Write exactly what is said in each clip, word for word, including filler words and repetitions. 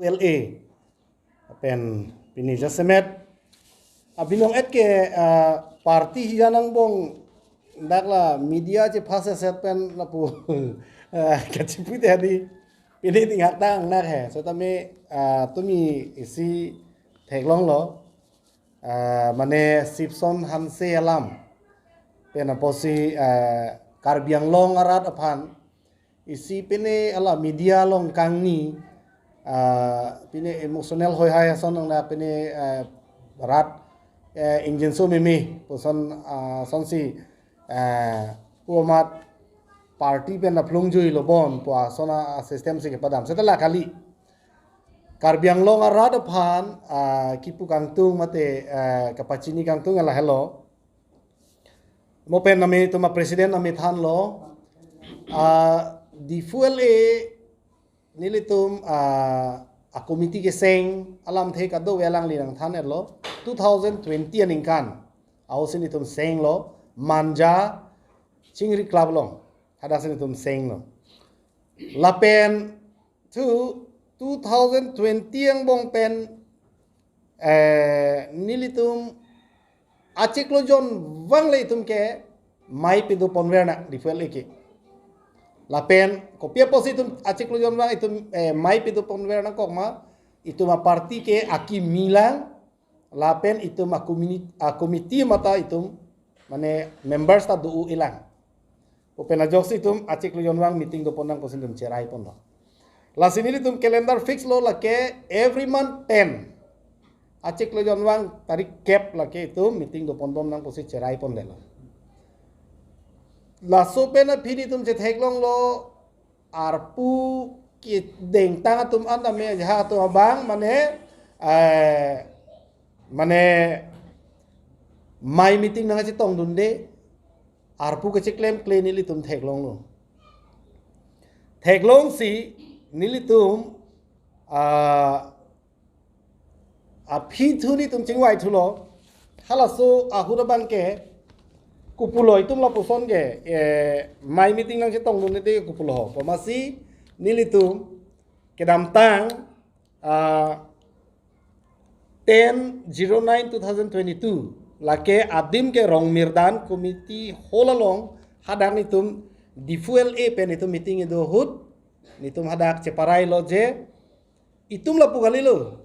L A pen pini jasemet abinong et ke, ah, party hijan angbong dak la media chephase set pen lapu, ah, kachipu te adi pini tinghak tang nak he. Setame, ah, tumi isi theklonglo, ah, mane Sipson Hanse alam pen apotsi, ah, Karbi Anglong arat aphan isi pine ala media along kangni, ah, pine emotional hoi hai ason nang na pine, ah, rat, eh, ingjinso meme puson, ah, sonsi, ah, pu amat party pen aphlung jui lo bon pu ason a system si kepadam. Seta la kali. Karbi Anglong arat aphan, ah, kipu kangtung mate, ah, kapachini kangtung ala helo. Mo pen nami tuma president nami thanlo, ah, Diphu L A nelitum, ah, a committee keseng alamthe kado-ve alangli nangthan-etlo two thousand twenty aningkan. Aosi nelitum senglo Manja Chingri Club along. Hadak si nelitum senglo. Lapen thu two thousand twenty angbong pen, eh, nelitum achiklo jon vang le itum ke mai pidopon ver nang Diphu L A ke. Lapen kopi apotsi itum achiklo jon vang itum, eh, mai pidopon ver nangkok ma itum a party ke akimi lang lapen itum a communi-, a committee mate itum mane members ta do-o-e lang. Pu pen ajoksi itum achiklo jon vang meeting dopon nang pusi itum cherai ponlo. Lasi nelitum calendar fix lo lake every month ten. Achiklo jon vang tarik kep lake itum meeting dopon dom nang pusi cherai ponlo. Laso pen aphi nelitum chetheklonglo arpu kedengtang atum an tame ajahak atum abang mane, eh, mane mai meeting nangchetongdunde arpu kacheklemkle nelitum theklonglo. Theklongsi nelitum, ah, aphi thu nelitum chingvai thulo. Halaso ahut abang ke kopulo itum lapuson ke, eh, mai meeting nangchetongdunde kopulo ho. Pu amatsi nelitum kedamtang, ah, ten zero nine two thousand twenty-two lake adim ke Rongmirdan Community Hall along hadak nelitum Diphu L A pen nelitum meeting kedo ahut nelitum hadak cheparai lo je itum lapu kalilo.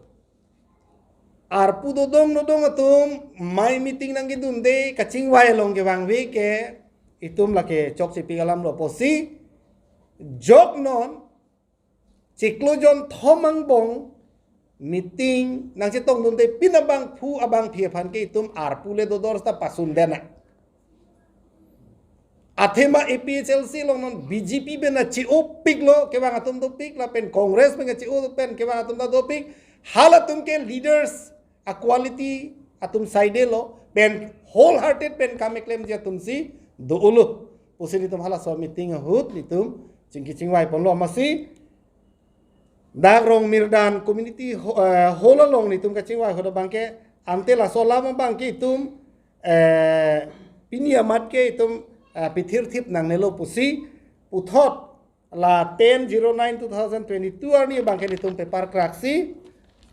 Arpu dodong dodong atum mai meeting nangkedunde kachingvai along kevangve ke itum lake chokchepik alam lo pusi jok non chiklo jon thom angbong meeting nangchetongdunde pin abangphu abangphi aphan ke itum arpu le dodor ta pasundet nang. Athema A P H L C along non B J P pen na che-opiklo kevang atum dopik lapen Congress pen na che-o pen kevang atum ta dopik. Halatum ke leaders a quality atum side lo pen wholehearted pen kam keklemji atum si do-olo. Pusi nelitum halaso meeting ahut nelitum chingki chingvai ponlo amatsi dak Rongmirdan Community Ho-, eh, Hall along nelitum kachingvai ahut abang ke ante laso alam abang ke itum, eh, pini amat ke itum, eh, pithirthip nangnelo pusi puthot la ten zero nine two thousand twenty-two arni abang ke nelitum paper kraksi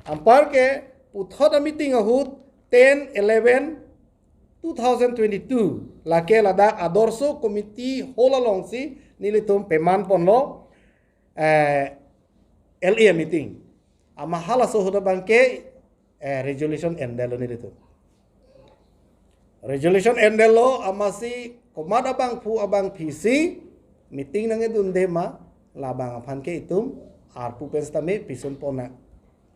anpar ke puthot a meeting ahut ten eleven two thousand twenty-two lake ladak Adorsho Community Hall alongsi nelitum peman ponlo, eh, L A meeting. Amat halaso ahut abang ke, eh, resolution endetlo nelitum. Resolution endetlo amatsi komat abangphu abangphi si meeting nangkedunde ma labang aphan ke itum arpu pen sitame pisun pon nang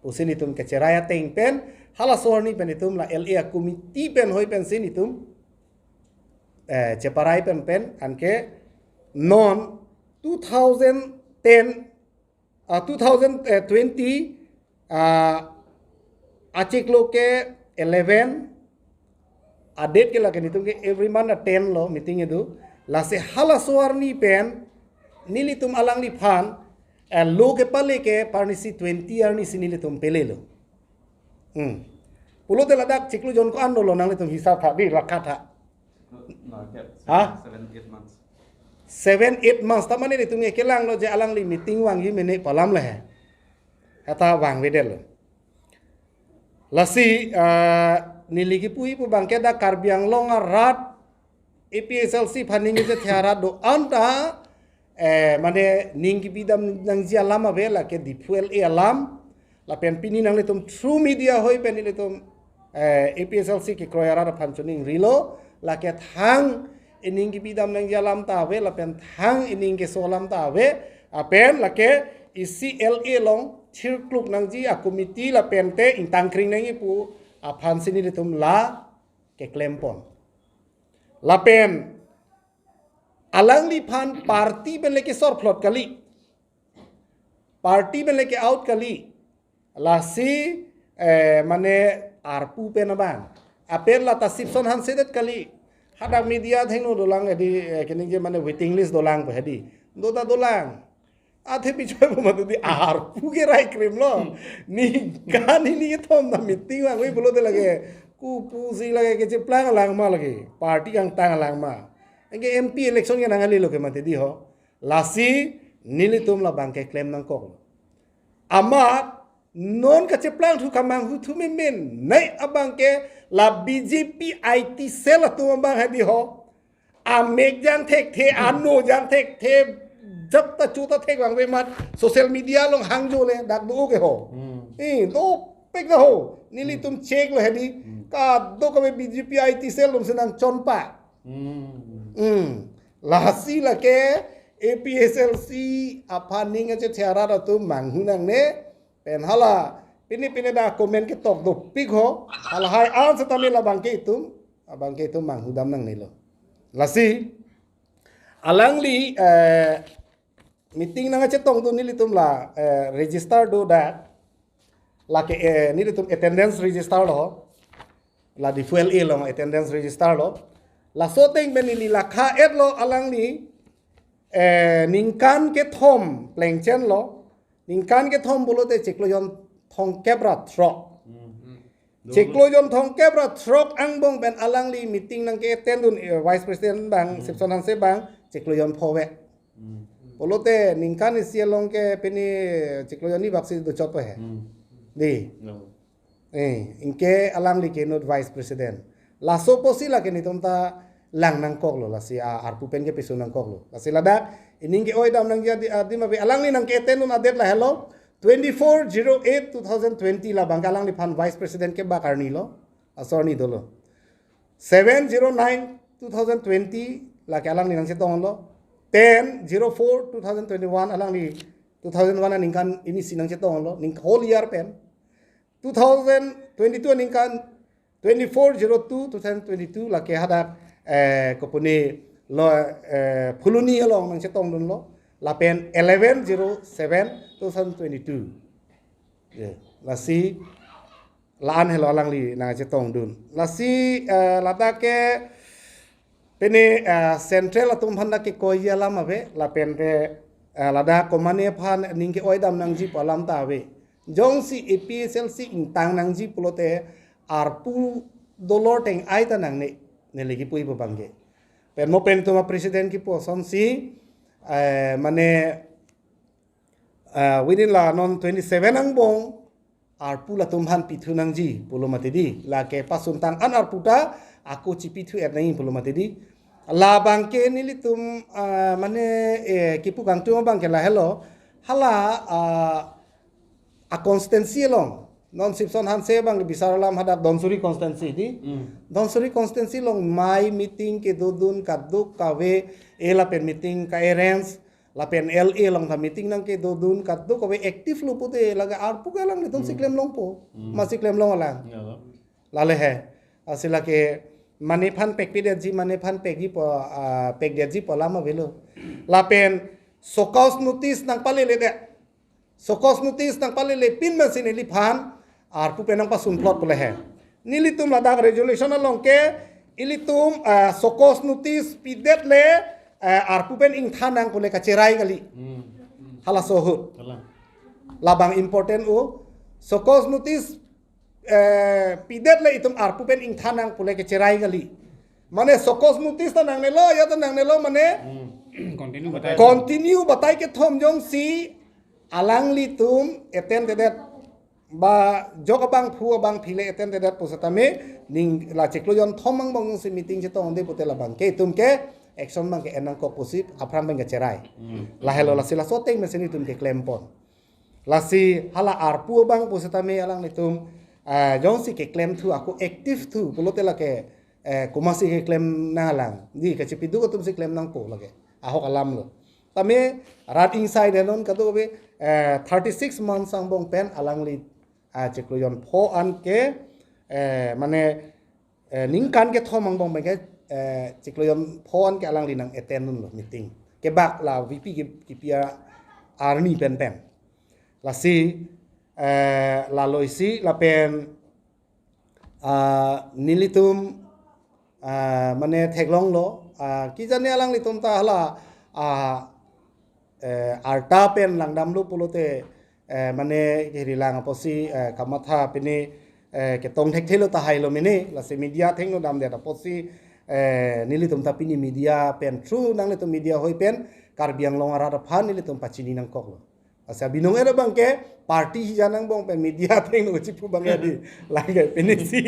pusi nelitum kacherai ateng pen halaso arni pen itum la L A committee pen hoi pensi nelitum, eh, cheparai pen pen anke non two thousand ten, ah, two thousand twenty, ah, achiklo ke eleven, a date ke lake nelitum ke every month a ten lo meeting kedo. Lasi halaso arni pen nelitum alangliphan, eh, lo kepale ke parnisi twenty arnisi nelitum pelelo. Hmm. Pulote ladak chiklo jon ko-an dolo nanglitum hisap tha di lakha tha. Market. Ha? Seven, eight months. Seven, eight months. Ta mane nelitum ke kelanglo je alangli meeting vangji mene pu alam le he. Kata vangvedetlo. Lasi, ah, neli kipu-i pu abangke dak Karbi Anglong arat A P H L C aphan ning kachethe arat do-an ta, eh, mane ning kepidam nangji alam ave, lake Diphu L A alam. Lapen pini nanglitum through media ahoi pen nelitum, eh, A P H L C kekroi arat aphan choningrilo, lake thang ining kepidam nangji alam ta ave, lapen thang ining keso alam ta ave, lapen lake isi L A along thirkluk nangji a-committee lapen te ingtangkring nangji pu aphan si nelitum la keklempon. Lapen alangliphan party pen le kesor phlot kali. Party pen le ke-out kali. Lasi, eh, mane arpu pen abang. Apet la ta Sipson Hanse det kali. Hadak media athengno dolang hedi, eh, keningje mane waiting list dolang pu hedi. Do ta dolang. Athe pichoi pu mati di arpu ke rai krim lo. Ningkan hini kethom ta meeting vangve pulote lake. Kopusi lake kecheplang alang ma lake. Party kangtang alang ma. Anke M P election ke nangali lo ke mati di ho. Lasi nelitum labang keklem nangkok. Amat non kacheplangthu kamanghu thu memen nai abangke la B J P I T cell atum abang hedi ho. Amek jang thekthe, ano jang thekthe, jat ta chu ta thek vangve amat social media along hangjo le dak do ke ho. Hmm. Eh, dopik ta ho. Nelitum check lo hedi. Hmm. Kadokave B J P I T cell atum si nangchonpa. Hmm. Hmm. Lasi lake A P H L C aphan ning kachethe arat atum manghu nangne, pen hala pine pine dak comment ketok dopik ho, halahai an setame labang ke itum, abang ke itum manghudam nangnelo. Lasi alangli, eh, meeting nangkachetongdun nelitum la, eh, register do dak, lake, eh, nelitum attendance register lo, la Diphu L A along attendance register lo. Laso ateng pen neli lakha-et lo alangli, eh, ningkan kethom plengchen lo, ningkan kethom pulote chiklo jonthom kep ra throk. Hmm. Chiklo jonthom kep ra throk angbong pen alangli meeting nangke-attend dun, eh, Vice President abang, Hmm. Sipson Hanse abang, chiklo jonpho ave. Hmm. Pulote ningkan isi along ke pini chiklo jonhini bak si dochot pu he. Hmm. Di. No. Eh, anke alangli ke inut Vice President. Laso apotsi lake nelitum ta lang nangkok lo, lasi a, arpu pen ke peso nangkok lo. Lasi ladak ining ke-oi dam nangji adi, adim ave alangli nangke-attend dun a-date lahelo. Twenty-four zero eight two thousand twenty labang ke alangliphan Vice President kebak arni lo. Aso arni dolo. Seven zero nine two thousand twenty lake alangli nangchetong lo. Ten zero four two thousand twenty-one alangli two thousand one aningkan hini si nangchetong lo. Ning whole year pen. Two thousand twenty-two aningkan twenty-four zero two two thousand twenty-two lake hadak, eh, kopune lo, eh, Phuloni along nangchetongdun lo. Lapen eleven zero seven two thousand twenty-two. Ya, lasi la-an helo alangli nangchetongdun. Lasi, eh, ladak ke pini, eh, central atum aphan dak kekoi alam ave, lapen te, eh, ladak komane aphan ning ke-oi dam nangji pu alam ta ave. Jongsi A P H L C ingtang nangji pulote arpu dolor teng-ai ta nangne, neli kipu-i pu abangke. Pen mo pen itum a-president kipu asonsi, eh, mane, eh, within la non twenty-seven angbong, arpu latum aphan pithu nangji pulo mati di, lake pasuntang an arpu ta ako chipithu-et nangji pulo mati di. Labang ke nelitum, ah, mane, eh, kipu kangtung abang ke lahelo, hala, ah, a-constituency along, non Sipson Hanse abang bisar alam hadak Dhansiri constituency di. Hmm. Dhansiri constituency along mai meeting kedodun kadokave, eh, lapen meeting ka-arrange, lapen L A along ta meeting nangkedodun kadokave active lo pute lake arpu ke alanglitum Hmm. si klemlongpo. Hmm. Masi klemlong alang. Ya, lo. Lale he. Lasi lake mane aphan pekpidetji, mane aphan pekji pu, ah, pekdetji pu alam avelo. Lapen show cause notice nangpalele det. Show cause notice nangpalele pin man si neliphan arpu pen nangpasun phlot pule he. Nelitum ladak resolution along ke ilitum, ah, show cause notice pidet le, ah, arpu pen ingthan nang pule kacherai kali. Hmm. Halaso ahut. Kalang. Labang important o. Show cause notice, eh, pidet le itum arpu pen ingthan nang pule kacherai kali. Mane show cause notice ta nangnelo, ya ta nangnelo mane Hmm. Continue batai. Continue batai kethom jongsi alanglitum attend tedet ba jok abangphu abangphi le attend tedet pusitame ning la chiklo jonthom angbong si meeting chetongde pute labang ke itum ke action abang ke en nangkok pusi aphrang abang ke cherai. Lahelo lasi laso ateng mesen itum keklempon. Lasi hala arpu abang pusitame alanglitum, ah, jongsi keklem thu ako active thu pulote lake, eh, komatsi keklem nanglang. Di kachipiduk atum si klem nangpo lake. Ahok alam lo. Tame rat ingsai denon kadokave, eh, thirty six months angbong pen alangli, ah, chiklo jonpho an ke, eh, mane, eh, ningkan kethom angbong pen ke, eh, chiklo jonpho an ke alangli nang attend dunlo meeting. Kebak la V P ke, kipi arni pen pen. Lasi, eh, lalo isi lapen, ah, nelitum, ah, mane theklonglo, ah, kijane alanglitum ta hala, ah, eh, arta pen langdamlo pulote, eh, mane kiri lang apotsi, eh, kamatha pini, eh, ketong thekthelo tahai lo mene, lasi media athengno damdet apotsi, eh, nelitum ta pini media pen through nanglitum media ahoi pen Karbi Anglong arat aphan nelitum pachini nangkoklo. Asa binong era abang ke party hijan angbong pen media athengno chipu abang ya di. Lake pini si,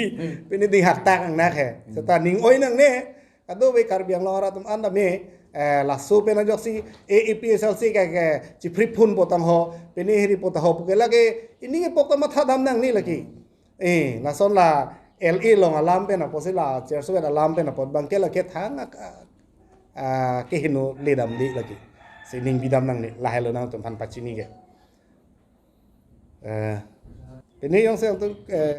pini ding haktak angnak he. Seta ning oi nangne, kadokave Karbi Anglong arat atum an tame, eh, laso pen ajoksi A A P H L C ke, ke chipri phun potang ho, pini hiri potang ho puke lake, ini ke pok ta matha dam nangne lake. Eh, lason la L A along alam pen apotsi la, Chersuet alam pen apot abang ke lake thang ak-, ah, kehingno ledam di lake. Si ning bidam nangne, lahelo nangtumphan pachini ke. Eh, pini jongsi nangtum, eh,